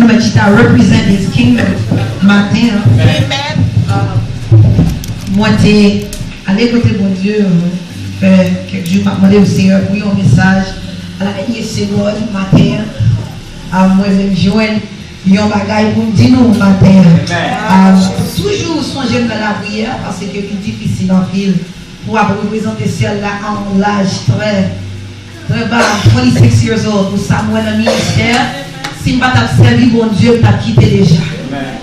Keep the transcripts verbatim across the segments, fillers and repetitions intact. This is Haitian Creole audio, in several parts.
Nou mèt chita represent his kingdom maten an. Mwen te ale kote Bondye, fè kèk jou m ap mande l, Seyè, pou yon mesaj a la dènyè segond maten an. Mwen vle m jwenn yon bagay pou m di nou maten an. Toujou sonje m nan lapriyè, paske li difisil anpil pou w ap reprezante syèl la a yon laj trè, trè ba, twenty-six years old, pou sa m wè nan ministè, si m pa t ap sèvi Bondye, m t ap kite deja.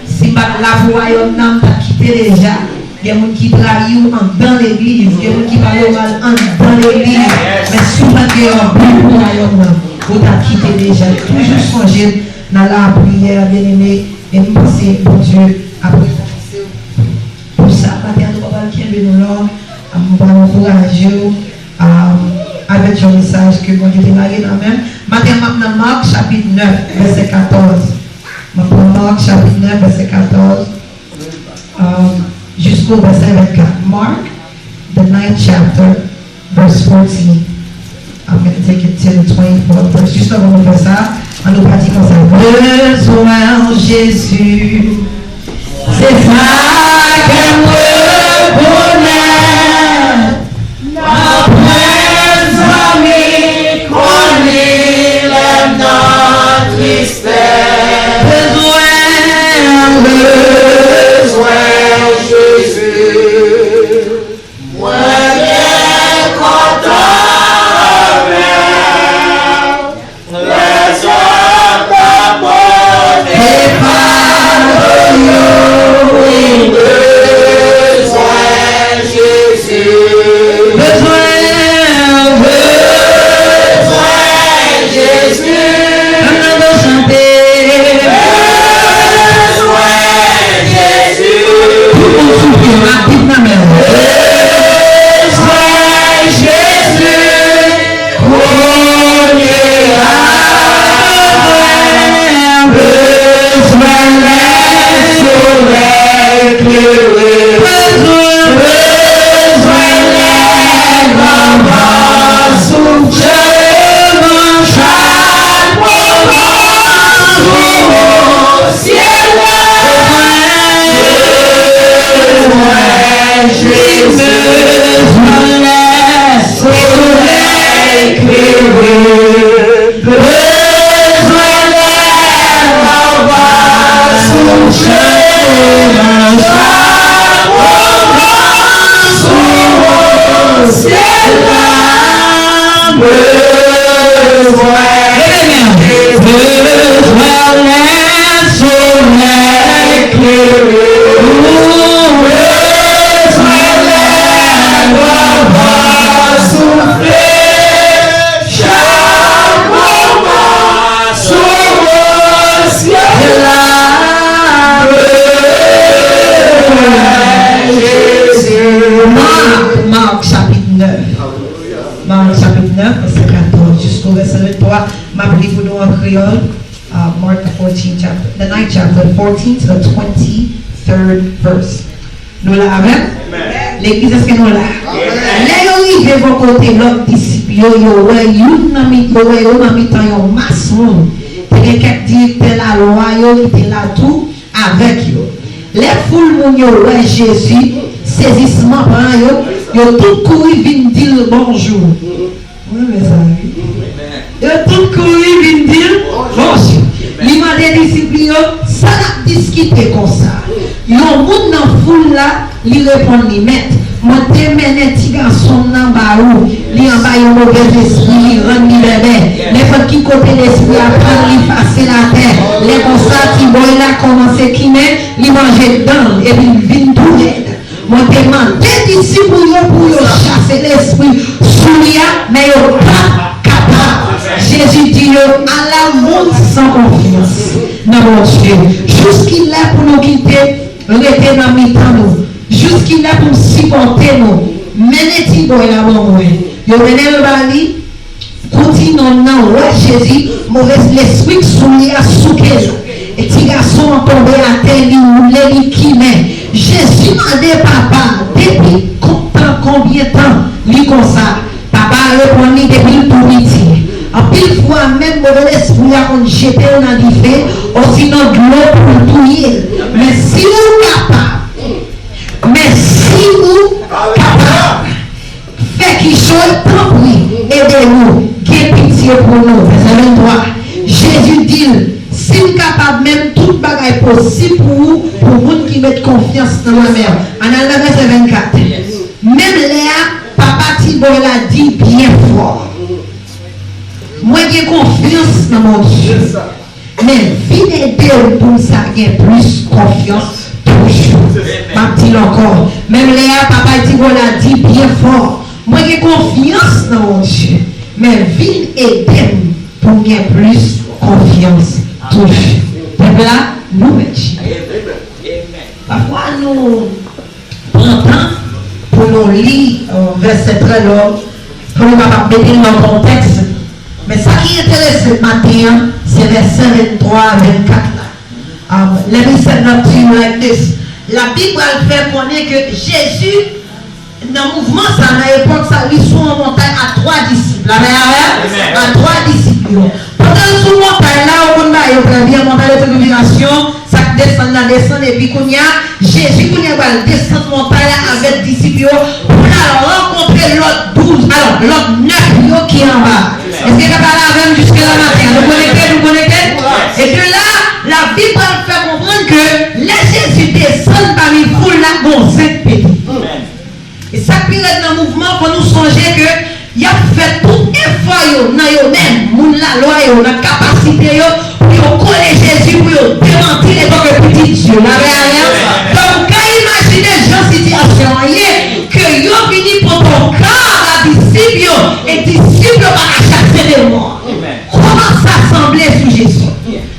Si m pa t la pou wayòm nan, m t ap kite deja. Gen moun ki trayi w anndan legliz, gen moun ki pale w mal anndan legliz. Men si w pa t gen yon bi pou wayòm nan, ou t ap kite deja. Toujou sonje m nan lapriyè, byeneme, e m panse Bondye ap rekonpanse w pou sa. Maten an, nou pa pral kenbe nou long, m pral ankouraje w avèk yon mesaj ke Bondye te lage nan men m. Maten an, m ap nan Mak chapit nèf, vèsè katòz. M ap pran Mak chapit nèf, vèsè katòz, um, jisko vèsè vennkat. Mark, the ninth chapter, verse fourteen. I'm gonna take it to the twenty-fourth verse. Jis anvan nou fè sa, ann nou pati konsa. Bezwen Jezi, se sa ke m rekonèt. Nan pwen zanmi, konn li lè m nan tristès. Bezwen, bezwen Jezi. Mwen byen kontan avè w. Lèzòm nan pote fado yo, wi, bezwen Jezi. Bezwen, bezwen Jezi. Ann nou chante. Bezwen Jezi. Tout moun soufle, n ap viv nan men w. Bezwen Jezi. Kounye a, bezwen lè solèy klere. Bezwen, bezwen lè gran van soufle. Bezwen chak moman sou syèl la. Bezwen Jezi, bezwen lè solèy klere. Bezwen lè van soufle nan chak moman sou syèl la. Bezwen, bezwen lè solèy klere. Bezwen lè gran van soufle. Chak moman sou syèl la. Jezi. Mak, Mak chapit nèf. Mak chapit nèf, vèsè katòz jisko vèsè venntwa. M ap li pou nou an kreyòl. Uh, Mark the fourteenth chapter, the ninth chapter, fourteen to the twenty-third verse. Nou la avè m? Legliz, èske nou la? Lè yo rive bò kote lòt disip yo, yo wè youn nan mi, yo wè yo nan mitan yon mas moun. Te gen kèk direktè lalwa yo ki te la tou avèk yo. Lè foul moun yo wè Jezi, sezisman pran yo, yo tout kouri vin di l bonjou. Mwen renmen sa, wi. Yo tout kouri vin di l bonjou. Li mande disip li yo, sa n ap diskite konsa? Yon moun nan foul la, li reponn li, Mèt, mwen te mennen ti gason m nan ba ou. Li anba yon movèz lespri, li rann li bèbè. Nenpòt ki kote lespri a pran l, li fasil atè. Lè konsa, ti bòy la kòmanse kimen, li manje dan l, epi l vin tou rèd. Mwen te mande disip ou yo pou yo chase lespri sou li a, men yo pa t kapab. Jezi di yo, ala moun san konfyans nan Bondye. Jiskilè pou nou kite rete nan mitan nou? Jiskilè pou m sipòte nou? Mennen ti bòy la ban mwen. Yo mennen l ba li. Kou ti nonm nan wè Jezi, movèz lespri k sou li a souke l. E ti gason an tonbe atè, li woule, li kimen. Jezi mande papa a depi kon-, tan, konbyen tan li konsa. Papa a reponn li depi l tou piti. Anpil fwa menm move lespri a konn jete l nan dife, osinon dlo pou l touye l. Men si ou kapab, men si ou kapab, fè kichòy, tanpri, ede nou, gen pitye pou nou. Vèsè venntwa, Jezi di l, si m kapab menm, tout bagay posib pou ou, pou moun ki met konfyans nan mwen menm. Ann al nan vèsè vennkat. Menm lè a, papa ti bòy la di byen fò, mwen gen konfyans nan Bondye. Men vin ede m pou m sa gen plis konfyans toujou. M ap di l ankò. Menm lè a, papa ti bòy la di byen fò, mwen gen konfyans nan Bondye. Men vin ede m pou m gen plis konfyans toujou. Pèp la, nou mèt chita. Pafwa nou pran tan pou nou li, euh, vèsè trè long, pou nou kapab mete l nan kontèks. Men sa ki enterese m maten an, se vèsè venntwa a vennkat la. Um, let me set it up to you like this. Labib pral fè konnen ke Jezi, nan mouvman sa, nan epòk sa, li sou yon montay a twa disip. Lapè avè m? A twa disip yo. Pandan l sou montay la, ou konn bagay yo trè byen, montay de tribirasyon, sa k desann nan desann, epi kounye a, Jezi kounye a pral desann montay la avèk disip yo pou l al rankontre lòt douz, alò, lòt nèf yo ki anba. Èske n ap ale avè m jiske la maten an? Nou konekte, nou konekte? E de la, Labib pral fè konprann ke lè Jezi desann pami foul la, gon zenk pete. E sa k pi rèd nan mouvman, fò nou sonje ke y ap fè tout efò yo nan yo menm, moun lalwa yo, nan kapasite yo, pou yo kole Jezi, pou yo demanti l etanke Pitit Dye. Lapè avè m? Donk, ou ka imajine jan sitiyasyon an ye, ke yo vini pran kò a disip yo, e disip yo pa ka chase demon an. Kòman sa sanble sou Jezi?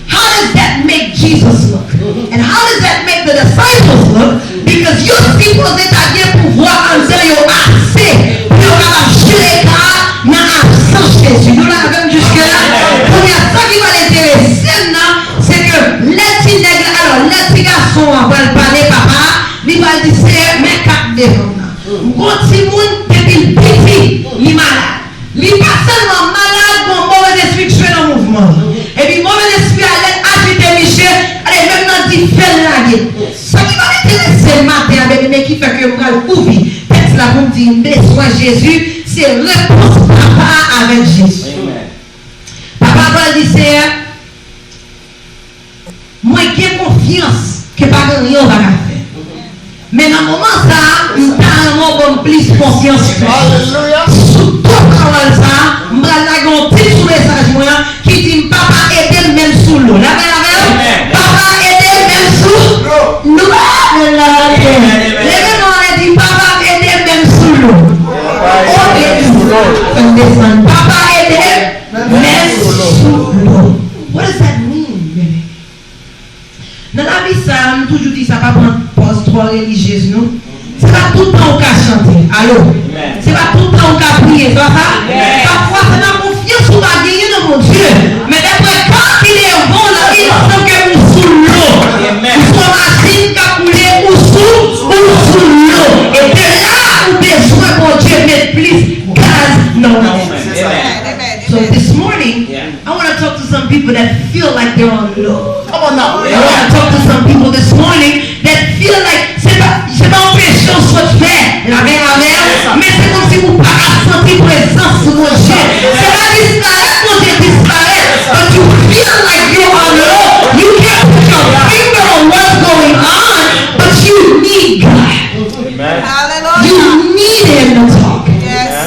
How does that make Jesus look? And how does that make the disciples look? Because yo sipoze ta gen pouvwa anndan yo ase pou yo kapab jere ka a nan absans Jezi. Nou la avè m jiske la? Kounye a, sa ki pral enterese n nan, se ke lè ti nèg la, alò, lè ti gason an pral pale papa a, li pral di, Seyè, men kat devan m nan. M gon timoun, depi l piti, li malad. Li pa sèlman malad, gon move lespri k jwe nan mouvman an. Epi move lespri a lè l ajite misye, ale menm nan dife l lage. Sa ki pral enterese m maten an, byeneme, ki fè ke m pral ouvri tèks la pou m di m bezwen Jezi, se repons papa a avèk Jezi. Papa pral di, Seyè, mwen gen konfyans ke pa gen anyen w pa ka fè. Men nan moman sa a, m ta renmen w ban m plis konfyans toujou. Sou do pawòl sa a, m pral lage yon tit sou mesaj mwen an ki di m, Papa, ede m menm sou dlo. Lapè avè w? Papa, ede m menm sou dlo. Leve men w anlè, di, Papa, ede m menm sou dlo. Oke, fè m desann. Papa, ede m menm sou dlo. What does that mean, bebe? Nan lavi sa a, m toujou di sa, pa pran pòz twò relijyez, non. Se pa tout tan ou ka chante. Alo? Se pa tout tan ou ka priye, se pa sa? Pafwa, se nan konfyans ou pa genyen nan Bondye. Men dèprè kò ki devan w la, il semble ke ou sou dlo. Ou sou yon machin k ap woule, ou sou, ou sou dlo. E de la, ou bezwen Bondye met plis gaz nan wout. So this morning, I want to talk to some people that feel like they're on low. Come on now. I want to talk to some people this morning that feel like se pa, se pa yon peche w sot fè, lapè avè m, men se kòmsi ou pa ka santi prezans Bondye. Se pa disparèt Bondye disparèt, but you feel like you're on low. You can't put your finger on what's going on, but you need God. You need him to talk.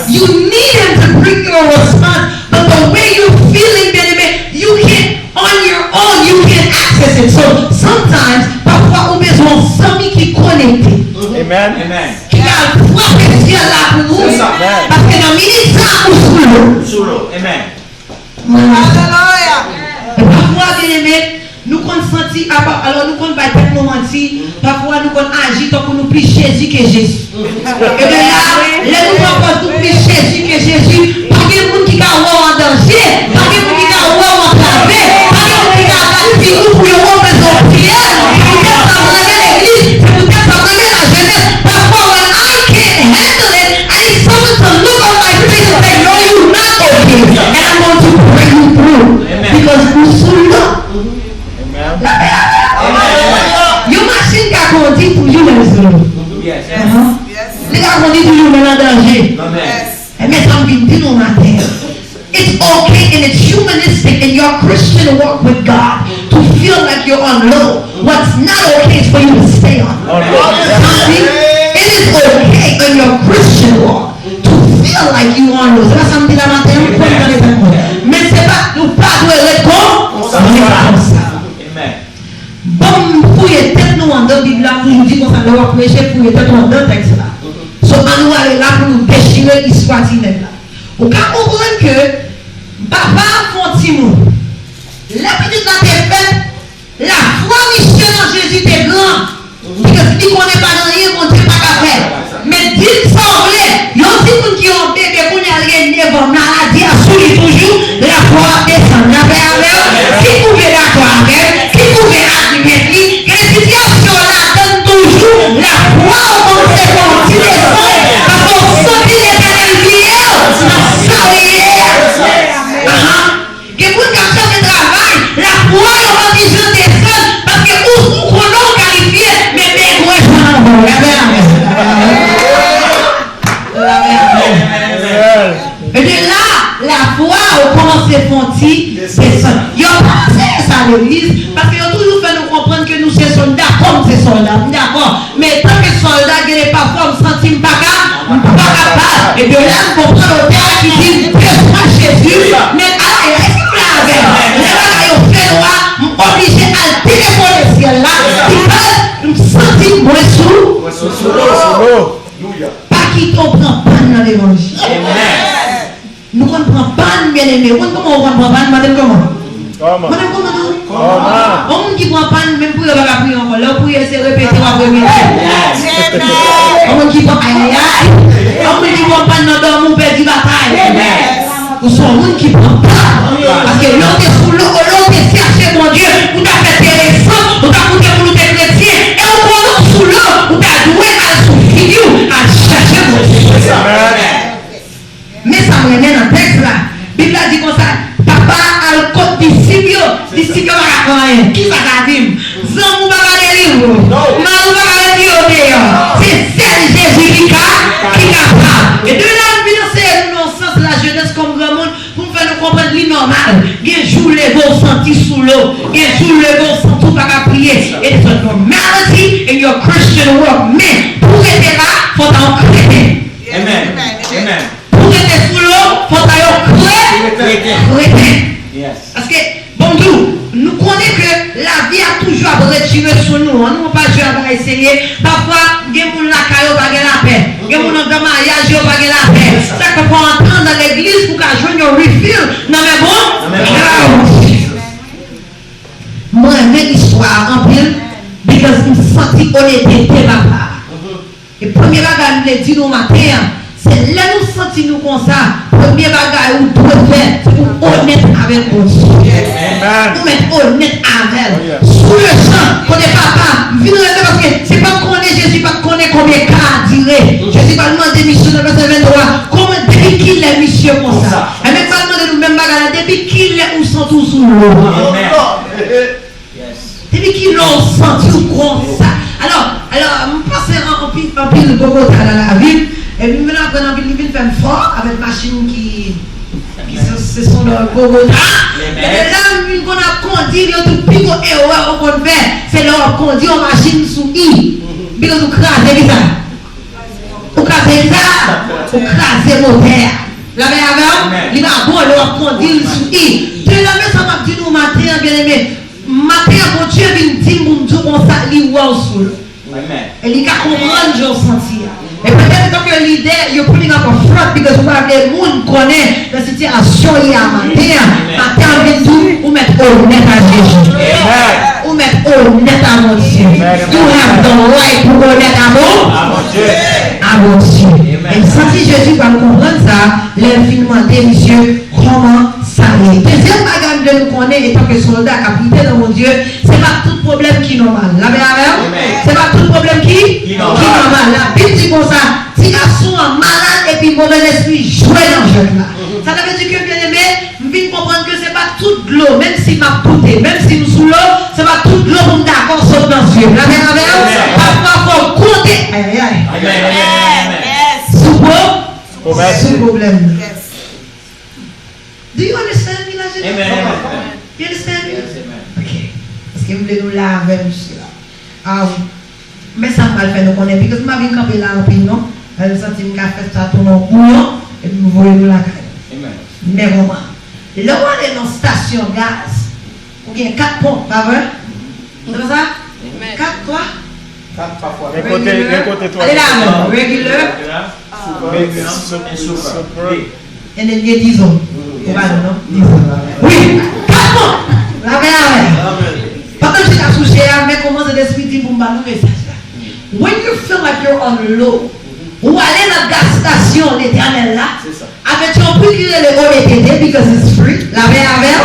You need him to bring you a response. But the way you feeling, byeneme, you can't, on your own, you can't access it. So sometimes, pafwa ou bezwen yon zanmi ki konekte, ki ka frape syèl la pou ou. Paske nan minit sa, ou sou dlo. Alelouya. E pafwa, byeneme, nou konn santi apa, alò nou konn bay tèt nou manti, pafwa nou konn aji tankou nou plis Jezi ke Jezi. Ebyen la, lè nou pran pòz nou plis Jezi ke Jezi, pa gen moun ki ka wè w an danje, pa gen moun ki ka wè w antrave, pa gen moun ki ka bat figi w pou yo wè w bezwen priyè. Se poutèt sa m renmen legliz, se poutèt sa m renmen lajenès. Pafwa, when I can't handle it, I need someone to look on my face and say, no, you not okay. And I'm going to Li toujou lè l sou nou. Yes. Ahan. Yes. Li ka konnen toujou men l an danje. Amen. Yes. E men sa m vin di nou maten an. It's okay and it's humanistic in your Christian walk with God to feel like you're on low. What's not okay is for you to stay on low. Amen. It is okay in your Christian walk to feel like you on low. Se pa sa m di la maten an, m konn tande tèt mwen. Men se pa, nou pa dwe ret kon, ret konsa. Amen. Ban m fouye tèt nou anndan Bib la, m toujou di konsa, lè w ap preche, fouye tèt ou anndan tèks la. So, ann nou ale la pou nou dechire istwa ti nèg la. Ou ka konprann ke papa a fè yon timoun. Lè pitit la te fèt, lafwa misye nan Jezi te gran. Because li konnen pa gen anyen Bondye pa ka fè. Men di m sa w vle, yon timoun ki yon bebe kounye a l gen nèf an, maladi a sou li toujou, lafwa w ap desann. Lapè avè w, kit ou vle dakò avè l, kit ou vle admèt li, gen sitiyasyon w ladann toujou, lafwa w kòmanse fè yon ti desann, paske w santi Letènèl bliye w nan sa w ye a. Ahan. Gen moun k ap chache travay, lafwa yo pa vin jan desann, paske ou, ou konnen w kalifye, men men gwo jan nan vò w. Lapè avè w. Lapè avè w. E de la, lafwa yo kòmanse fè yon ti desann. Yo pa anseye sa legliz, paske yo toujou fè nou konprann ke nou se sòlda, kòm se sòlda, m dakò. Men tanke sòlda, gen de pafwa m santi m pa ka, m pa kapab. E de la m konprann otè a ki di m bezwen Jezi. Men ala, èske nou la avè m? Lè bagay yo fè nwa, m oblije al telefone syèl la. Because m santi m mwen sou. Mwen sou, sou lo. Sou lo. Pa kite w pran pàn nan levanjil. Amen. Nou konn pran pàn, byeneme. Ou konn kòman ou konn pran pàn? Mande m kòman. Kòman? Mande m kòman tou. Kòman? Yon moun ki pran pàn, menm priye w pa ka priye ankò. Lè w priye, se repete w ap repete. Yon moun ki pran, ayayay. Yon moun ki pran pàn nan dòmi, ou pèdi batay. Ou se yon moun ki pran pàn. Paske lè w te sou lo, olye w te chèche Bondye, ou ta fè enteresan, ou ta koute moun ou te kretyen. E w konnen w sou lo, ou ta dwe al sou figi w, al chèche Bondye. Amen. Men sa m renmen nan tèks la. Bib la di konsa, papa a al kot disip yo, disip yo pa ka fè anyen. Kisa sa di m? Zanmi w pa ka delivre w. Mari w pa ka retire w deyò. Se sèl Jezi ki ka, ki kapab. E de la, m vin anseye nou nan yon sans lajenès kòm granmoun, pou m fè nou konprann li nòmal. Gen jou w leve w santi sou lo. Gen jou w leve w santi w pa ka priye. It is a normality in your Christian walk. Men, pou w rete la, fò w ta yon kreten. Amen. Amen. Pou rete sou lo, fò w ta yon kre-, kreten. Kreten. Yes. Paske, bon, m di w, nou konnen ke lavi a toujou ap retire sou nou. Ann nou pa jwe a bagay serye. Pafwa, gen moun lakay yo pa gen lapè. Gen moun anndan maryaj yo pa gen lapè. Sa k fè w antre nan legliz pou w ka jwenn yon refill nan men Bon-, nan men Bondye. M renmen istwa a anpil, because m santi onetete papa a. E premye bagay m vle di nou maten an, se lè nou santi nou konsa, premye bagay ou dwe fè, se pou w onèt avèk Bondye. Amen. Ou mèt onèt avè l. Oh, yes. Sou le chan, kote papa, m vin reve paske se pa konnen Jezi pa t konnen konbyen ka a dire. Jezi pa t mande misye nan vèsè venntwa, kòman, depi kilè misye konsa? Enben, m pral mande nou menm bagay la, depi kilè ou santi w sou lo? Amen. Depi kilè ou santi w konsa? Alò, alò, m pase an, anpil, anpil Gogota nan lavi m, epi m vin aprann anpil, li vin fè m fò avèk machin ki, ki se, se son lò Gogota. Epi la, m vin konn ap kondi, youn nan pi gwo erè ou konn fè, se lè w ap kondi yon machin sou i. Because ou kraze kisa? Ou kraze kisa? Ou kraze motè a. Lapè avè w? Amen. Li pa bon lè w ap kondi l sou i. Demen, men sa m ap di nou maten an, byeneme. Maten an, Bondye vin di m pou m di w konsa, li wè w sou l. Amen. E li ka konprann jan w santi a. E petèt, antanke lidè, you putting up a front because ou pa vle moun konnen nan sitiyasyon w ye a maten an. Amen. Maten an, vin di w, ou mèt onèt a Jezi. Amen. Ou mèt onèt a Bondye. Amen. You have the right pou onèt a Bon-, a Bondye. A Bondye. Amen. E m santi Jezi pral konprann sa lè l fin mande misye kòman sa ye. Dezyèm bagay m vle nou konnen, etanke sòlda k ap lite nan Bondye, se pa tout pwoblèm ki nòmal. Lapè avè w? Amen. Se pa tout pwoblèm ki, ki nòmal. Ki nòmal. Labib di konsa, ti gason an malad epi move lespri jwe nan jwèt la. Sa ta vle di ke, byeneme, m vin konprann ke se pa tout dlo, menm si m ap doute, menm si m sou lo, se pa tout dlo pou m dakò sot nan zye m. Lapè avè w? Amen. Pafwa, Ayayay. Amen. Amen. Amen. Sou pwo-, sou pwoblèm nan. Do you understand me, la jeunesse? Amen. You understand me? Yes, amen. Ok. Paske m vle nou la avè m sila. Um, men sa m pral fè nou konnen, because m pa vin kanpe la anpil non. Lè m santi m ka fè sa tounen yon bouyon, epi m voye nou lakay. Amen. Men moman. Lè w ale nan stasyon gaz, ou gen kat ponp, pa vre? Ou konn sa? Amen. Kat kwa? Kat pafwa. Gen kote, gen kote twa. Ale la, regular. Super. Super. And then gen dizon. Ou pa non, non? Dizon. Wi. Kat ponp. Lave avè. Pandan m chita sou chè a, men kòman Sentespri di pou m ba nou mesaj la. When you feel like you're on low, ou ale nan gas stasyon Letènèl la, avèk yon pri ki rele O B T D, because it's free, lapè avè w,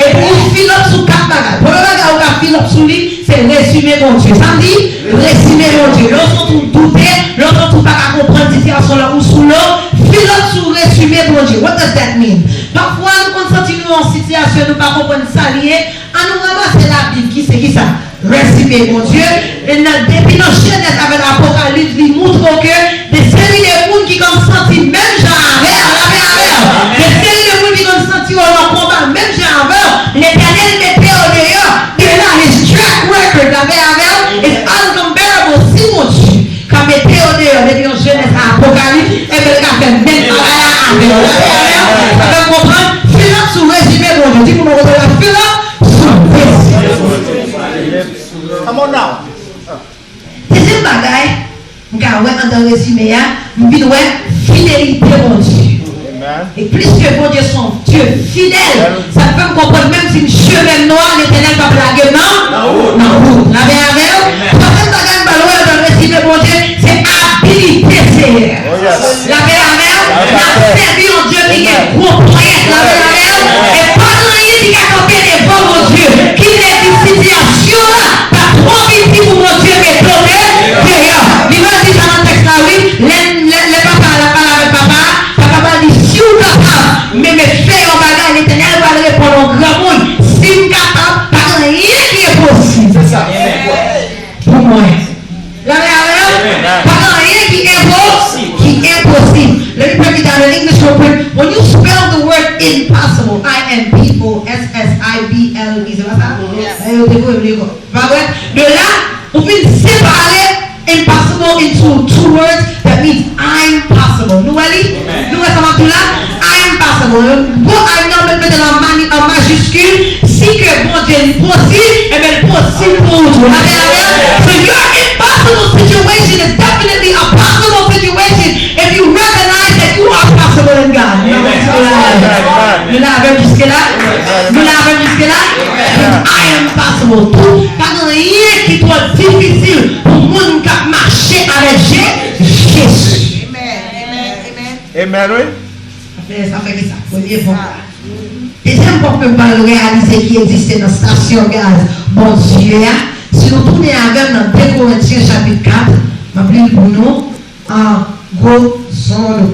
epi ou fill up sou kat bagay. Premye bagay ou ka fill up sou li, se rezime Bondye. Sa m di, rezime Bondye. Lè w santi w doute, lè w santi w pa ka konprann sitiyasyon la ou sou lo, fill up sou rezime Bondye. What does that mean? Pafwa, nou konn santi nou nan yon sitiyasyon nou pa konprann sa li ye, ann nou ranmase Labib ki se kisa? Rezime Bondye. E nan, depi nan Jenèz avèk Apokalips, li moutre w ke de seri de moun ki konn santi menm jan avè w, lapè avè w. De seri de moun ki konn santi yo nan konba menm jan avè w. Letènèl mete yo deyò. E la, his track record, lapè avè w, is uncomparable. Si Bondye ka mete yo deyò depi nan Jenèz a Apokalips, enben l ka fè menm bagay la avè w. Lapè avè w. Sa fè m konprann, fill up sou rezime Bondye. Di moun nan kote w la, fill up sou rezime. Come on now. Dezyèm bagay, m ka wè anndan rezime a, m vin wè fidelite Bondye. Amen. E pliske Bondye se yon Dye fidèl, sa fè m konprann menm si m chemen nwa, Letènèl p ap lage m nan, nan wout. Lapè avè w. Twazyèm bagay m pral wè anndan rezime Bondye, se abilite Seyè. Oh, yes. Lapè avè w. N ap sèvi yon Dye ki gen gwo ponyèt. Lapè avè w. E pa gen anyen ki ka kanpe devan Bondye. Ki vle di sitiyasyon la pa twò piti pou Bondye mete w de-, deyò. Li pral di sa nan tèks la, wi. Lè, lè, lè papa a, l ap pale avèk papa a, papa a pral di, si w kapab, men, men fè yon bagay, Letènèl pral reponn yon granmoun, si m kapab, pa gen anyen ki enposib. Se sa. Pou mwen. Lapè avè w. Amen. Pa gen anyen ki enpo-, ki enposib. Let me break it down in English real quick. When you spell the word impossible, I M P O S S I B L E, se pa sa? Yes. Sa yo te voye m lekòl. Pa vre? De la, ou vin separe impossible into two words that means I'm possible. Nou wè li? Amen. Nou wè sa m ap di w la? I'm possible. Bon, I'm nan met mete l an mani-, an majiskil. Si ke Bondye li posib, enben l posib pou ou tou. Lapè avè w. So your impossible situation is definitely a possible situation if you recognize that you are possible in God. Nou la avè m jiske la? Nou la avè m jiske la? Amen. Nou la avè m jiske la? Amen. I am possible. Tout, pa gen anyen ki twò difisil pou moun k ap mache avèk Je-, Jezi. Amen. Amen. Amen, wi. Sa fè, sa fè ki sa? Premye pwen la. Dezyèm pwen ke m pral reyalize ki egziste nan stasyon gaz Bondye a, si nou tounen avè m nan de Korentyen chapit kat, m ap li l pou nou, an gwo son nou.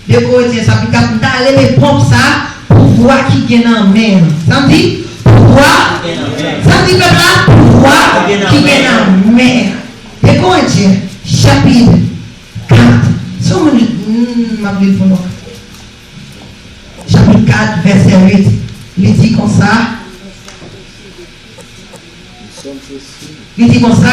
de Korentyen chapit kat, m ta rele ponp sa pouvwa ki gen nan men an. Sa m di? Pouvwa. Sa m di pèp la? Pouvwa ki gen nan men an. de Korentyen chapit kat. Si w moun, hmm, m ap li l pou nou. Chapit kat, vèsè uit. Li di konsa. Li di konsa,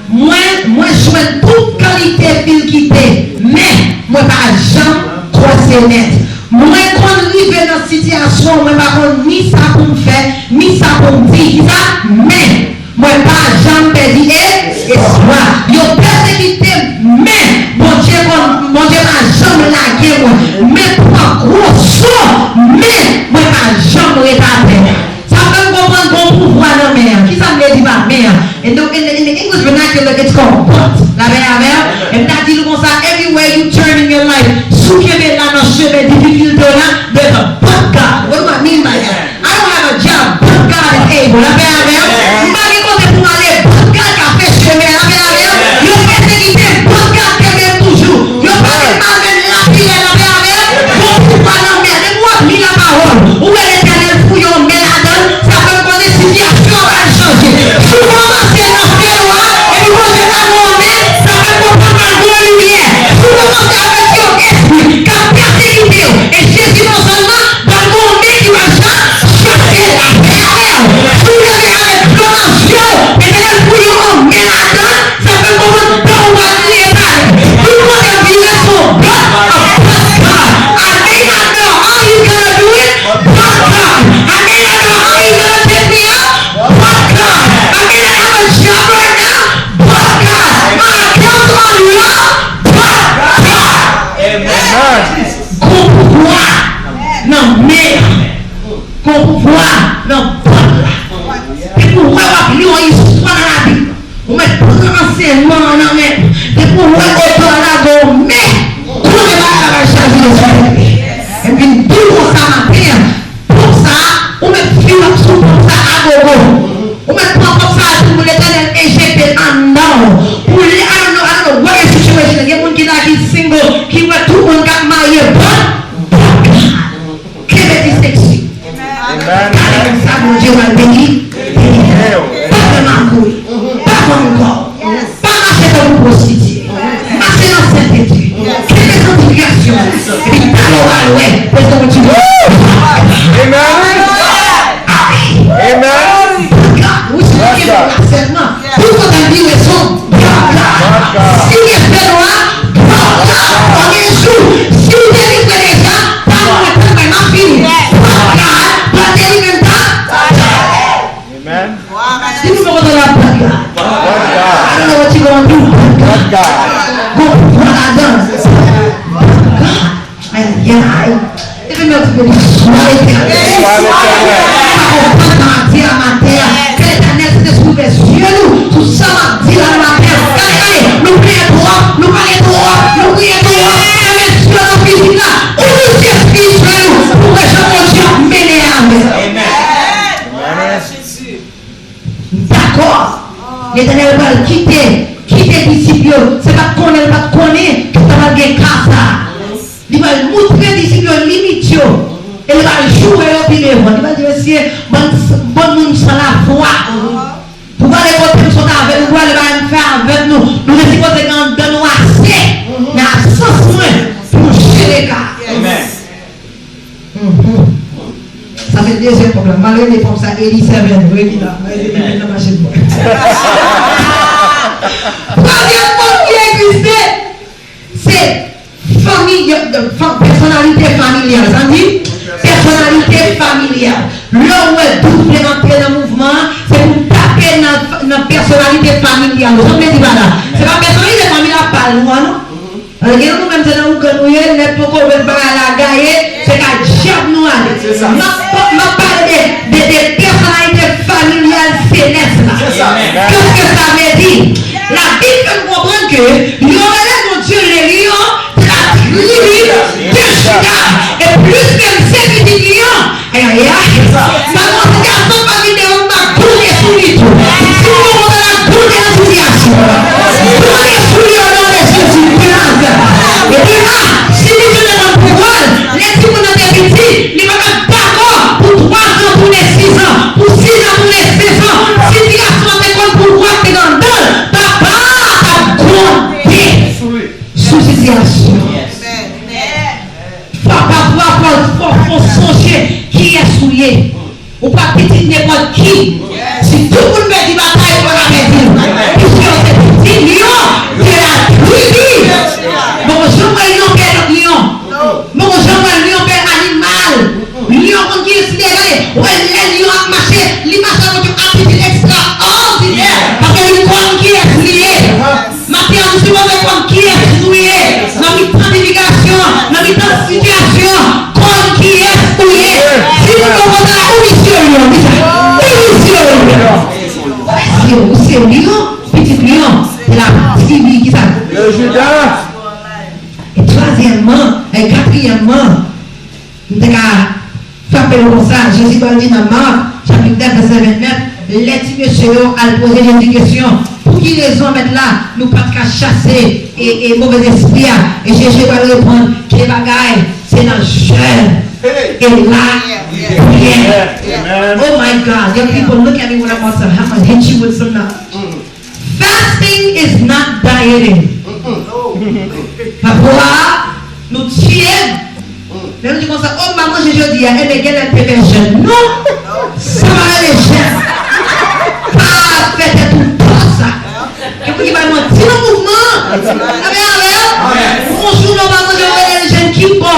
mwen, mwen jwenn tout kalite difikilte, men mwen pa janm twò se nèt. Mwen konn rive nan sitiyasyon, mwen pa konn ni sa pou m fè, ni sa pou m di. Kisa? Men, mwen pa janm pèdi e-, espwa. Yo pèsekite m, men Bondye konn, Bondye pa janm lage mwen. Men pran gwo son, men mwen pa janm ret atè. Sa fè m konprann gon pouvwa nan men an. Kisa m vle di pa men an? In the, in the, in the English vernacular, it's called but. Lapè avè w. E m ta di nou konsa, everywhere you turn in your life, si w kenbe la nan chemen difikilte w la, there's a but God. What do I mean by that? I don't have a job, but God is able. Lapè avè w. M pa gen kote pou m ale, but God ka fè chemen. Lapè avè w. Yo pèsekite m, but God kenbe m toujou. Yo pa vin malmennen lapilè, lapè avè w. Gon pouvwa nan men an. Depi w ap li lapawòl, ou wè Letènèl fouye yon men ladan l, sa fè m konnen sitiyasyon an pral chanje. Si w kòmanse nan fè nwa, epi Bondye ba nou yon men, sa fè m konprann pral gon li yon istwa nan Labib. Ou mèt pran ansèyman an nan men l. Depi w wè otè a lage yon men, konnen bagay la pral chaje de sou tèt li. Epi l di w konsa maten an, pòp sa a, ou mèt fill up sou pòp sa a agogo. Ou mèt pran pòp sa a tou pou Letènèl enjekte l anndan w. Pou lè, I don't know, I don't know what your situation is. Gen moun ki la ki single, ki wè tout moun k ap marye, but, but God. Kenbe distenksyon. Amen. Gade moun sa Bondye pral beni. Pa fè magouy. Pa vann kò w. Pa mache tankou pwostitye. Mache nan sentete. Kenbe santifikasyon. Epi talè w pral wè. Prezans Bondye. Amen. Amen. Wi, si w kenbe w la sèlman. Tout kote l vire sou But God. Si l fè nwa, but God. Pa gen jou. Si w delivre deja, pa mwen tann mwen, m ap fini. But God pral delivre m ta. Amen. Si nou poko tande but God. But God. I don't know what you gonna do, but God. But God. Gon pouvwa ladan. But God. Ayayay. Leve men w ti pè, beni swa Letènèl. Swa Letènèl. Papa, konprann nan maten an, maten an. Ke Letènèl Sentespri ouvè zye nou sou sa m ap di la nan maten an. Gade, gade, nou plenyen twòp, nou pale twòp, nou kriye twòp. Fèmen zye w nan fizik la. Ouvri zye espirityèl ou pou wè jan Bondye ap mennen avè w. Amen. Amen. M dakò. Letènèl pral kite, kite disip yo. Se pa t konnen l pa t konnen ke sa pral gen ka sa a. Li pral moutre disip yo limit yo. E li pral joure yo pi devan. Li pral di, mesye, bann, bann moun san lafwa. Pou pale kote m sot avè nou, pou pale bagay m fè avèk nou. Nou te sipoze gen anndan nou ase nan absans mwen pou jere ka. Amen. Mhm. Sa se dezyèm pòp la. M al rele pòp sa Eli Seven. Reli la. Reli li nan machin mwen. Twazyèm pòp ki egziste, se fanmi, yo, yo, fa-, pèsonalite familyal. Sa di? Pèsonalite familyal. Lè w wè dout vle antre nan mouvman an, se pou w tape nan, nan pèsonalite familyal ou. Sa m vle di pa la? Se pa pèsonalite fanmi l ap pale nou an, non. Gen nou menm se nan ougan nou ye, lè poko wè bagay la gaye, se ka dyab nou ale. M ap, m ap pale de, de, de pèsonalite familyal selès la. Kèske sa vle di? Labib fè n konprann ke yo rele Bondye le Lion de la tribi de Juda. E pliske m se pitit li an, Ayayay. M pa konn si gason pa vin devan m pa goumen sou li tou. Si w konn konsa la, goumen nan sitiyasyon an. Goumen sou li o non de Jezi de Nazarèt. Epi la, si li te demann pou pran, lè timoun nan te piti, li pa t ap dakò pou twa zan tounen sis an, pou sis an tounen sèz an. Si ti gason an te konn pouvwa k te anndan l, papa a t ap gwonde sou sitiyasyon an. Fwa pa fwa, fò, fò, fò sonje kiyès ou ye. Ou pa pitit nenpòt ki. Si tout moun pèdi batay, ou pa ka pèdi l. Piske w se pitit lyon de la tribi. Bon, jan w wè lyon pè lòt lyon. Bon, jan w wè lyon pè animal. Lyon konn kiyès li ye, gade. Ou wè lè lyon ap mache, li mache avèk yon atitid ekstraòdinè. Paske li konn kiyès li ye. Maten an, nou sipoze konn kiyès nou ye nan mitan tribikasyon an, nan mitan sitiyasyon an, konn kiyès ou ye. Si nou konn konsa la, ou misye lyon, di sa. Ou misye lyon. Ou se, ou se lyon, pitit lyon, de la tribi, kisa? De Juda. E twazyèmman, e katriyèmman, M te ka frape l konsa, Jezi pral di nan Mak, chapit nèf, vèsè vennèf, lè ti mesye yo al poze Jezi kesyon, pou ki rezon, Mèt la, nou pa t ka chase e, e movèzespri a? E Jezi pral reponn, ki bagay, se nan jèn e lapriyè. Oh my God, young people, look at me when I'm about to, I'm gonna hit you with some knowledge. Fasting is not dieting. Pafwa, nou tiye m. Lè nou di konsa, o, m pa manje jodi a, enben, genlè m te fè jèn. Non! Sa pa rele jèn. Pa fè tèt ou tò sa. Gen moun ki bay manti nan mouvman an. Sa vle avè w? Yon jou non pa manje, yo rele l jèn ki bò.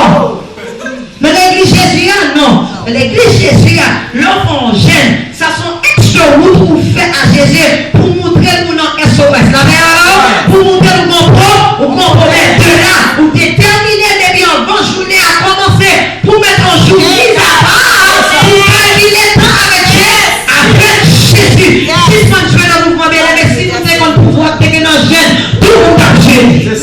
Nan legliz Jezi a, non. Nan legliz Jezi a, lè w fè yon jèn, sa se yon ekstra wout ou fè a Jezi pou moutre l ou nan S O S. Lapè a, pou moutre l ou gon pwo-, ou gon pwoblèm. De la, ou detèmine depi anvan jounen a kòmanse pou mete yon jou mizapa pou kalkile tan avèk Jezi. Avèk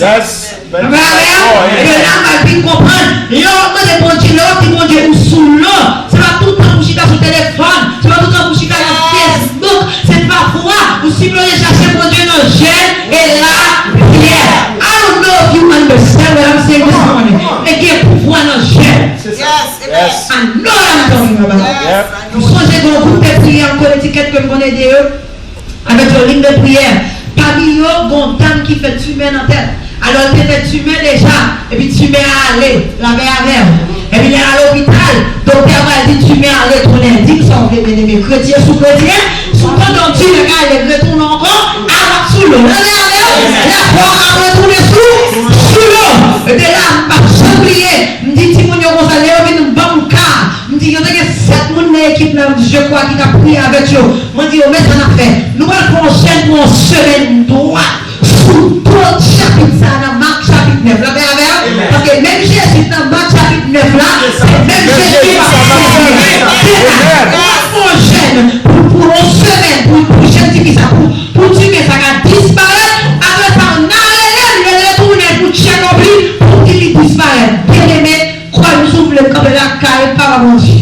Yes. Mwen avè w, e de la m al vin konprann. Lè w ap mande Bondye, lè w ap di Bondye ou sou lò, se pa tout tan pou chita sou telefòn, se pa tout tan pou chita nan Facebook, se pafwa ou sipoze chache Bondye nan jèn e lapriyè. I don't know if you understand what I'm saying this morning. Men gen pouvwa nan jèn. Yes, amen. I know what I'm talking about. Yes. M sonje gen yon gwoup de priyè an Konetikèt ke m konn ede yo. Avèk yon liy de priyè. Pami yo, gen yon dam ki fè timè nan tèt. Alò, l te fè timè deja, epi timè a ale, lapè avè w. Epi lè l al lopital, doktè a pral di timè a retounen. Di m sa w vle, byeneme, kretyen sou kretyen, si w tande yon timè k ale, l retounen ankò, a w ap sou lò. Lapè avè w, lè fò w ap retounen sou, sou lò. De la, m p ap janm bliye, m di timoun yo konsa, lè yo vin, m ban m ka. M di, yo te gen sèt moun nan ekip la, je crois, ki t ap priye avèk yo. Mwen di yo, men sa n ap fè. Nou pral fè yon jèn pou yon semèn dwat sou tout chapit sa a nan Mak chapit nèf. Lapè avè w? Paske menm Jezi nan Mak chapit nèf la, se menm Jezi k ap fè yon jèn pou, pou yon semèn, pou, pou jèn ti fi sa, pou, pou timè sa ka disparèt. Apre sa, n a rele l, l retounen pou check up li, pou di li disparèt. Byeneme, kwè m si w vle, m kanpe lakay Papa Bondye.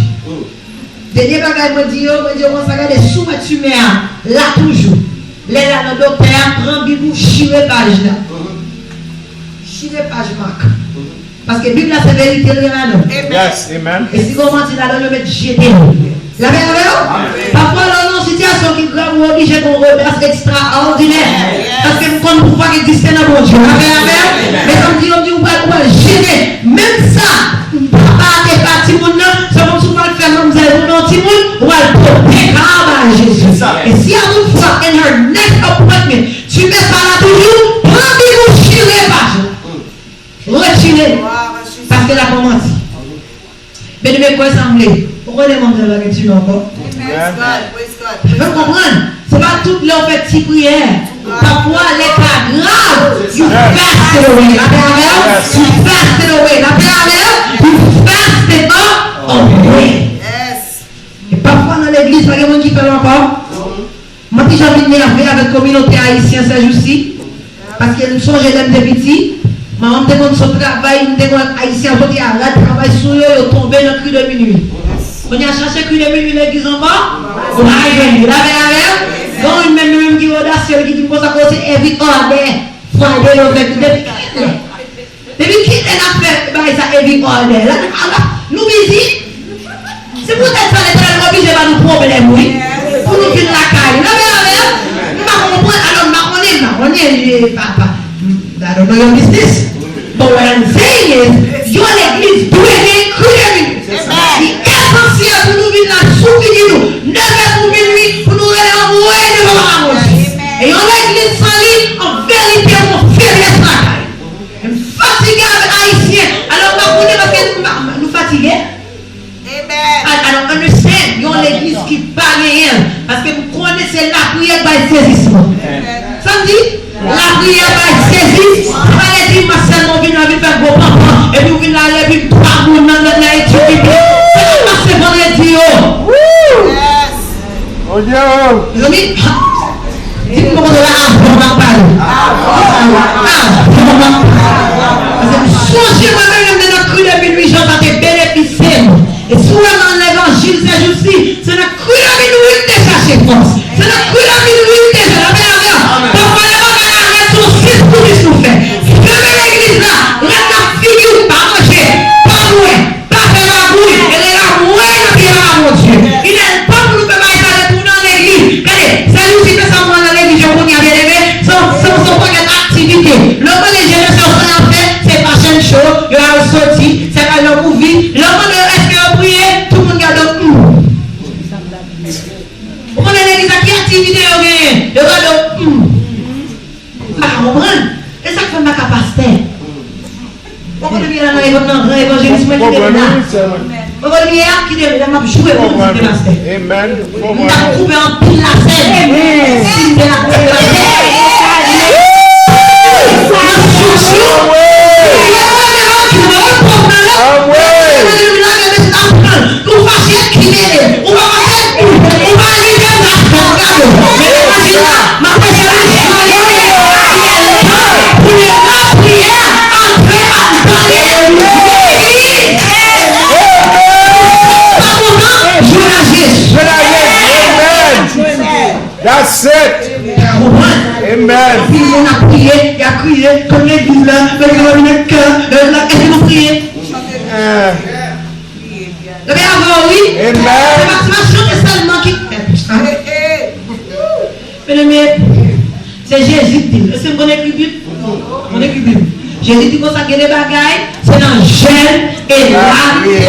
Dènye bagay mwen di yo, mwen di yo konsa, gade, si w wè timè a la toujou, lè l al nan doktè a, pran Bib ou, chire paj la. Chire paj Mak. Paske Bib la se verite l gen ladan l. Yes, amen. E si gen yon manti ladan l, yo mèt jete l. Lapè avè w? Pafwa, lè w nan yon sitiyasyon ki grav, ou oblije gen yon redas ekstraòdinè. Paske m konn pouvwa k egziste nan Bondye. Lapè avè w? Mezanmi, yo di ou pral, ou pral jete. Menm sa, papa a te ba timoun nan, se kòmsi w pral fè manmzèl ou nan timoun, ou pral pote ka a bay Jezi. E si a yon fwa, in her next appointment, timè sa la toujou, pran Bib ou, chire paj la. Retire l. Paske l ap manti. Byeneme, kwè sa m vle. Ou konnen manmzèl pa gen timè ankò. Praise God, praise God, praise God. Fè m konprann. Se pa tout lè w fè ti priyè. Pafwa, lè ka grav, you fast it away. Lapè avè w? You fast it away. Lapè avè w? You fast it away. E pafwa nan legliz, pa gen moun ki fè l ankò. Mwen ki jan vin nève avèk kominote ayisyen sèjousi. Paske m sonje lè m te piti, manman m te konn sot travay, m te konn ayisyen ap soti a rad travay sou yo, yo tonbe nan kri de minui. Kounye a chache kri de minui legliz ankò, ou pa jwenn li. Lapè avè w? Gen youn menm, menm ki odasye, ki di m konsa, o, se every other Friday yo fè kri. Depi kilè? Depi kilè n ap fè bagay sa every other? La, ala, nou bizi. Se poutèt sa Letènèl oblije ba nou pwoblèm, wi. Pou nou vin lakay li. Lapè avè w? M pa konprann, alò m pa konnen, m pa konnen, e, papa. I don't know your business. But what I'm saying is, yon legliz dwe gen kri de minui. Li esansyèl pou nou vin la sou figi nou, nèf è pou minui, pou nou rele anmwey devan Papa Bondye. E yon legliz san li, an verite, yon feblès lakay. M fatige avèk ayisyen. Alò, m pa konnen paske nou pa, nou fatige. I, I don't understand. Yon legliz ki pa genyen l. Paske m konnen se lapriyè k bay sezisman. Sa m di? Lapriyè bay sezi. Sa pa vle di m ap sèlman vin la, vin fè gwo panpan. Epi w vin la, epi twa moun nan, nan, nan etid biblik. Sa k ap pase vandredi yo? Bondye o! Mezanmi, di m poko la avan m ap pale. Avan m ap pale. Paske m sonje mwen menm, menm nan kri de minui, jan sa te benefisye m. E si w wè nan levanjil sèjousi, se nan kri de minui m te chache fòs. Se nan kri de minui m te jwenn. Lapè avè w? Pafwa lè bagay la rèd, se yon sis pou dis nou fè. Fèmen legliz la, rèd nan figi w, pa manje, pa bwè. Pa fè magouy, e rele anmwey nan pye Papa Bondye. Li lè l tan pou nou fè bagay sa, retounen nan legliz. Gade, sèjousi fè sa mwen nan legliz yo kounye a, byeneme, se yon, se yon, se yon pakèt aktivite. Lè w mande jèn yo sa y ap fè, se fashion show, yo al soti, se al nan movie. Lè w mande yo èske yo priye, tout moun gade w, hmm. Ou konnen legliz la, ki aktivite yo genyen? Yo gade w, hmm. M pa ka konprann. E sa k fè m pa ka pastè. Ou konnen m ye la nan evan-, nan gran evanjelis, mwen kite m la. Ou konnen m ye a, kite m la, m ap joure pou m kite pastè. M t ap koupe anpil lasèn si m te la koupe pastè. Nan chouchou. Ou pa fache, kite. Ou pa fache, ou pa rive nan gade. Men imajine la, m ap preche la, pou li la, pou li Konprann? Amen. Anpil moun ap priye, y ap kriye, konn legliz la, legliz la vin ak kè, legliz la, èske nou priye? Leve avè w, wi. Amen. Se pa, se pa chante sèlman ki. Byeneme, se Jezi ki di l. Èske m konn ekri Bib? M konn ekri Bib. Jezi di konsa, gen de bagay, se nan jèn e lapriyè.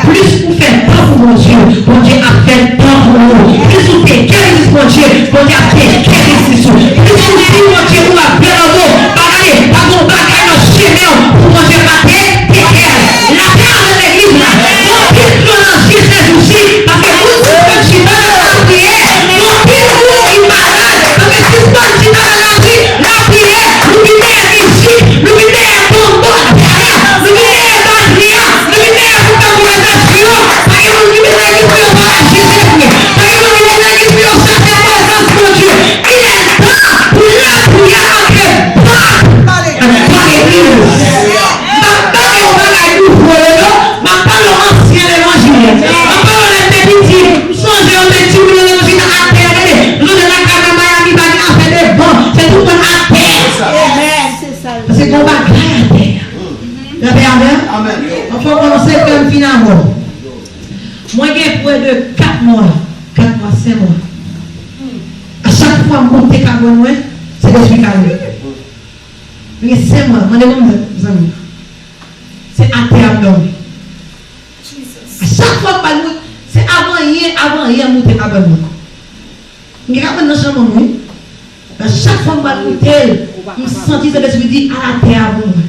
Plis ou fè tan pou Bondye, Bondye ap fè tan pou ou. Plis ou teke Kris Bondye, Bondye ap teke Kris ou. Plis ou di Bondye ou ap byen anbo, pa gade, pa gon bagay nan chemen w pou Bondye pa te teke l. Lapè avèk legliz la. Gon pil dlo nan je sèjousi, paske moun sispann chita nan lapriyè. Gon pil moun ki malad, paske sispann chita nan lapriyè. Lapriyè, nou vin meyè mizik, nou vin meyè konbo, nou vin meyè batri a, nou vin meyè pou fè konvèsasyon. Pa gen moun ki vin nan legliz pou yo pale Jezi vre. Pa gen moun ki vin nan legliz pou yo chache prezans Bondye. Il est temps pou lapriyè antre dans legliz. M ap pale yon bagay nouvo yo, m ap pale yon ansyen levanjil. M ap pale yon lè m te piti, m sonje yo te di moun yo chita atè, tande, nou te lakay nan Miami, pa gen afè devan, se tout moun atè. Amen. Se sa l di. Paske gon bagay atè. Lapè avè w? Amen. Anfen, w konnen sekrè m fin avè w. Mwen gen prè de kat mwa, kat mwa, senk mwa. A chak fwa m moute kabann mwen, se dèyè kale. Mwen gen senk mwa, mande manman m, zanmi. Se atè a m dòmi. A chak fwa m pral moute, se avan yè, avan yè m moute kabann mwen. M gen kabann nan chanm mwen, wi. Men chak fwa m pral moute l, m santi Sentespri di, al atè a pou mwen.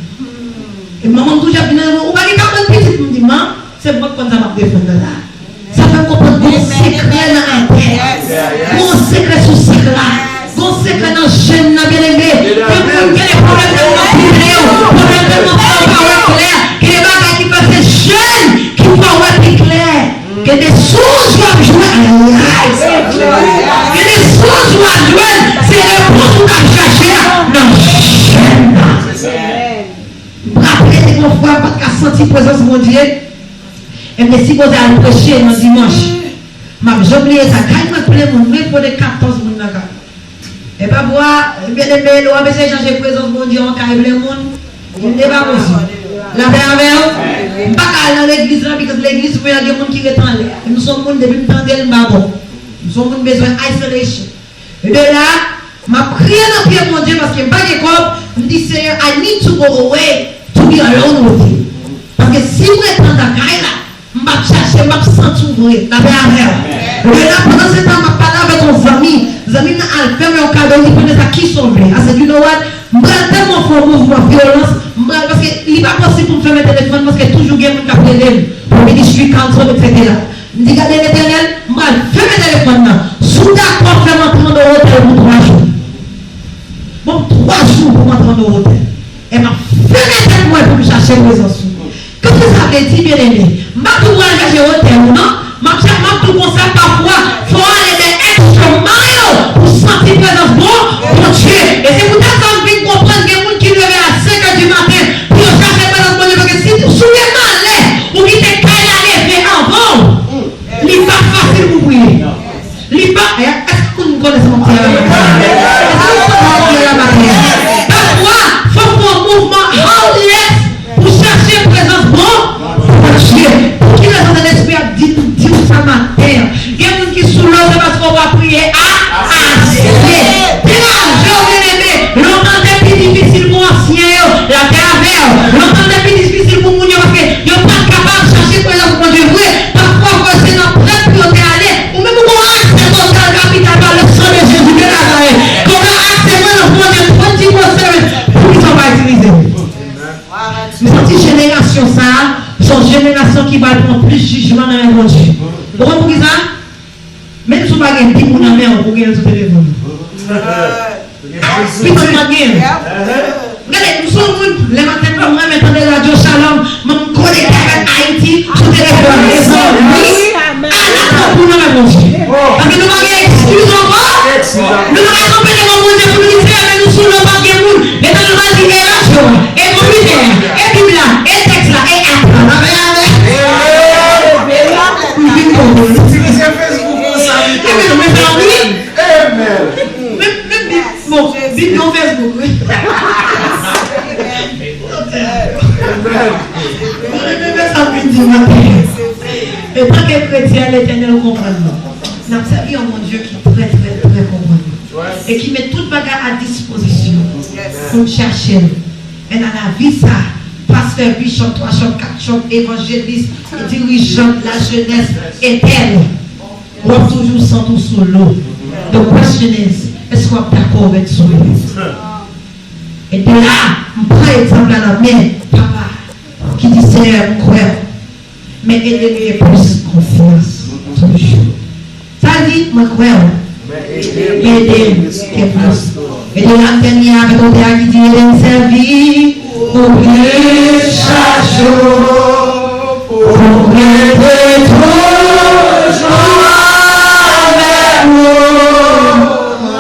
E manman m toujou ap di, "Nan, ou pa gen kabann pitit?" M di, "Man, se mwen k konn sa m ap defann nan la." Sa fè m konprann gon sekrè nan atè a. Gon sekrè sou sak la. Gon sekrè nan jèn nan, byeneme. Gen moun gen de pwoblèm nan pwoblèm yo. Pwoblèm nan pa wè klè. Gen de bagay ki fè se jèn ki pa wè pi klè. Gen de souz w ap jwenn. Ayayay. Gen de souz w ap jwenn. Se repons ou t ap chache a nan jèn nan. M raple se yon fwa m pa t ka santi prezans Bondye. E m te sipoze al preche nan dimanch. M ap janm bliye sa. Kay mwen plen moun, mwen pwode katòz moun nan kay. E pafwa, byeneme, lè w ap eseye chache prezans Bondye an kay plen moun, li pa posib. Lapè avè w? M pa ka al nan legliz la, because legliz mwen an gen moun ki ret anlè. E m se yon moun, depi m tande l, m pa bon. M se yon moun bezwen isolation. E de la, m ap kriye nan pye Bondye paske m pa gen kòb. M di, Senyè, I need to go away to be alone with you. Paske si m ret anndan kay la, m p ap chache, m p ap santi w vre. Lapè avè w. E de la, pandan se tan, m ap pale avèk yon zanmi. Zanmi m nan al fè mwen yon kado, li pran sa, kisa w vle? I said, you know what? M pral tèlman fè yon mouvman vyolans, m pral, paske li pa posib pou m fèmen telefòn, paske toujou gen moun k ap rele m pou ministry counsel, etsetera. M di, gade Letènèl, m pral fèmen telefòn nan. Si w dakò fè m antre anndan yon otèl pou twa jou, ban m twa jou pou m antre anndan yon otèl. E m ap fèmen tèt mwen pou m chache prezans ou. Kisa sa vle di, byeneme? M p ap tou pral chache otèl ou, non. M ap cha-, m ap tou konsa, pafwa, fò w ale the extra mile pou w santi prezans bon Bondye. E se poutèt sa m vin konprann gen moun ki leve a senk è di maten pou yo chache prezans Bondye, paske si, si w gen malè, ou kite kay la leve anvan w. Li pa fasil pou priye. Li pa, èske moun konnen sa m ap di a la maten? Èske nou konprann sa m ap di a la maten? Pafwa, fò w fè yon mouvman holiness pou chache prezans bon Bondye. Pou ki rezon Sentespri a di, di w sa maten an? Gen moun ki sou lòd, se paske w pa priye a ase. Degaje w, byeneme. Lontan te pi difisil pou ansyen yo, lapè avè w. Lontan te pi difisil pou moun yo, paske yo pa t kapab chache prezans Bondye vre. Pafwa, fò se nan prèt pou yo te ale. Ou menm ou gon aksè total kapital pa le sang de Jésus de Nazareth. Ke w gen aksè nan Bondye twenty-four seven. Poukisa w pa itilize l? M santi jenerasyon sa a, se yon jenerasyon ki pral pran plis jijman nan men Bondye. Ou konn poukisa? Menm si w pa gen Bib ou nan men w, ou gen l sou telefòn ou. Pitit mwen gen l. Gade, m se yon moun, lè maten m renmen tande radyo Shalom, m konekte avèk Ayiti sou telefòn. Mezanmi, ala tankou nan men Bondye. Paske nou pa gen eskiz ankò. Nou pa ka kanpe devan Bondye pou nou di, Senyè, men nou sou lòd, pa gen moun. Letènèl va di, e radyo a, e konpitè a, e Bib la, e tèks la, e app la. Amen, amen. Ou vin konprann. Itilize Facebook pou sa, li. Amen, mezanmi. Amen. Vin nan Facebook, wi. Mwen renmen sa m vin di maten. Etanke kretyen, Letènèl konprann nou. N ap sèvi yon Bondye ki trè, trè, trè konprann nou. E ki met tout bagay a dispozisyon pou n chache l. Men nan lavi sa, pastè, bishop, twa chòp, kat chòp, evanjelis, dirijan, lajenès, entèl. W ap toujou santi w sou lo. The question is, èske w ap dakò avèk sou li? E de la, m pran egzanp la nan men papa ki di, Seyè, m kwè w, men ede m gen plis konfyans toujou. Sa l di, mwen kwè w, men ede m gen plis. E de la, m fè lyen avèk otè a ki di, ede m sèvi ou plis chak jou. Pou m rete toujou avèk ou,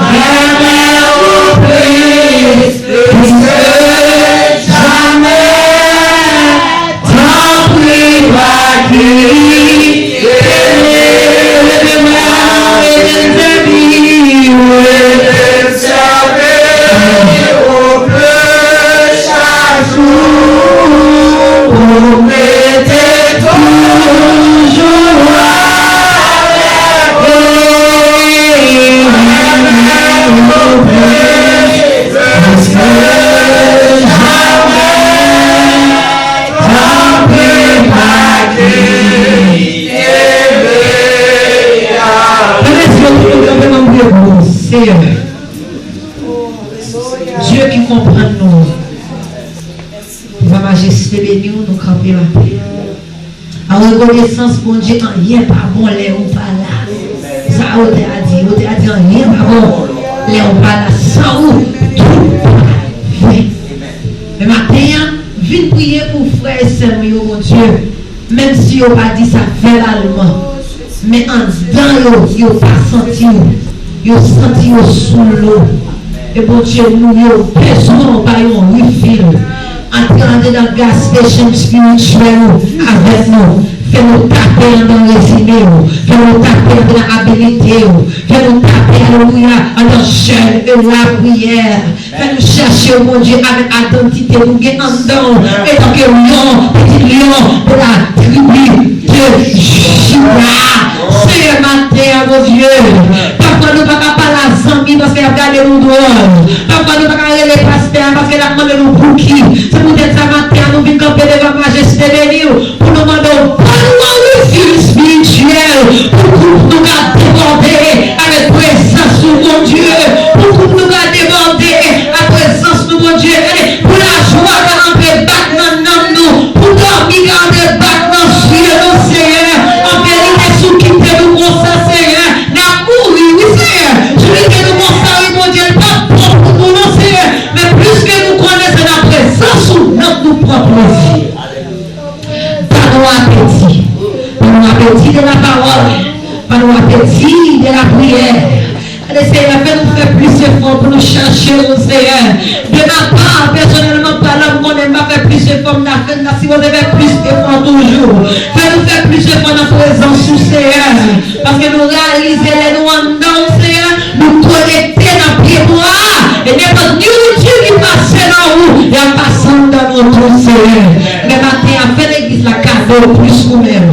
renmen ou plis, plis ke jamè. Tanpri, pa kite m. Ede m sèvi ou, ede m sèvi ou plis chak jou. Pou m rete toujou avèk ou. Plis ke jamè, tanpri pa kite m. Fè mèsi yo, tout moun kanpe, n ap priye pou nou. Seyè, Dye ki konprann nou. Papa, majeste beni w, nou kanpe maten an. An rekonesans, Bondye, anyen pa bon lè ou pa la. Sa otè a di, otè a di, anyen pa bon lè ou pa la. San ou, tout pafè. Men maten an, vin priye pou frè e sè nou yo, Bondye. Menm si yo pa di sa vèbalman, men anndan yo, yo pa santi w. Yo santi yo sou lo. E Bondye nou, yo bezwen w ba yo yon refill. Antre andedan gas station espirityèl ou avèk nou. Fè nou tape anndan rezime yo. Fè nou tape anndan abilite yo. Fè nou tape, alelouya, anndan jèn e lapriyè. Fè nou chèche w, Bondye, avèk idantite nou gen anndan w, etanke lyon, pitit lyon de la tribi de Jida. Seyè, maten an, Bondye, pafwa nou pa ka pale a zanmi paske y ap gade nou dwòl. Pafwa nou pa ka rele pastè a paske l ap mande nou pouki. Se poutèt sa, maten an, nou vin kanpe devan majeste beni w. Pou nou mande w, ban nou yon refill espirityèl, pou koup nou ka debòde avèk prezans ou, Bondye, pou koup nou ka debòde a prezans nou, Bondye, pou lajwa ka antre bak nan nanm nou, pou dòmi ka antre bak nan zye nou, Seyè. An verite, si w kite nou konsa, Seyè, n ap mouri, wi, Seyè. Si w kite nou konsa, wi, Bondye, l p ap bon pou nou, non, Seyè. Men plis ke nou konnen se nan prezans ou, nanm nou pran plezi. Ban nou apeti. Ban nou apeti de la pawòl. Ban nou apeti de la priyè. Gade, Seyè, fè nou fè plis efò pou nou chache w, Seyè. De ma pa, pèsonèlman palan, m konnen m pa fè plis efò, m ta fè, m ta sipoze fè plis efò toujou. Fè nou fè plis efò nan prezans ou, Seyè. Paske nou reyalize lè nou anndan w, Seyè, nou konekte nan pyebwa a. E nenpòt nouriti ki pase nan ou, y ap pase anndan nou tou, Seyè. Men maten an, fè legliz la kado plis ou menm.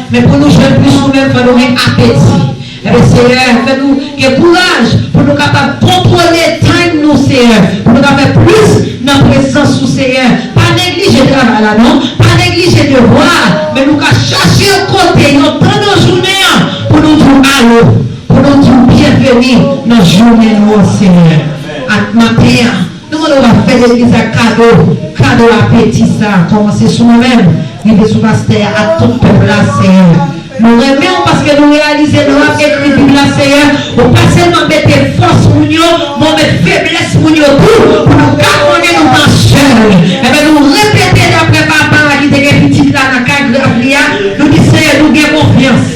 Men pou nou jwenn plis ou menm, fò nou gen apeti. Ebyen, Seyè, fè nou gen kouraj pou nou kapab kontwole time nou, Seyè. Pou nou ka fè plis nan prezans ou, Seyè. Pa neglije travay la, non. Pa neglije devwa a. Men nou ka chache yon kote, yon tan nan jounen an, pou nou di w alo, pou nou di w byenveni nan jounen nou an, Seyè. Ak maten an, nou mande w fè legliz la kado, kado apeti sa a. Kòmanse sou mwen menm, rive sou pastè a, ak tout pèp la, Seyè. Nou renmen w paske nou reyalize lè w ap ekri Bib la, Seyè, ou pa sèlman mete fòs moun yo, men w met feblès moun yo tou, pou nou ka konnen nou pa sèl. Ebyen, nou repete daprè papa a ki te gen pitit la nan kay grav li a, nou di, Seyè, nou gen konfyans.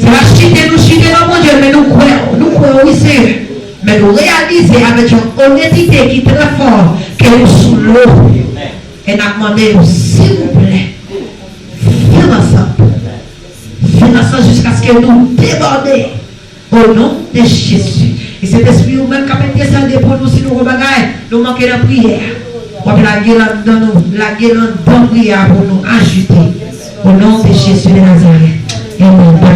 Se pa chite nou chite non, Bondye, men nou kwè, nou kwè, wi, Seyè. Men nou reyalize avèk yon onètite ki trè fò ke nou sou lo. E n ap mande w, silvouplè, fill us up. Fill us up jiskaske nou debòde. O non de Jezi. E Sentespri ou menm k ap entèsede pou nou si nou gon bagay, nou manke nan priyè. W ap lage l anndan nou, lage l anndan priyè a pou nou ajoute. O non de Jezi de Nazarèt. Amen.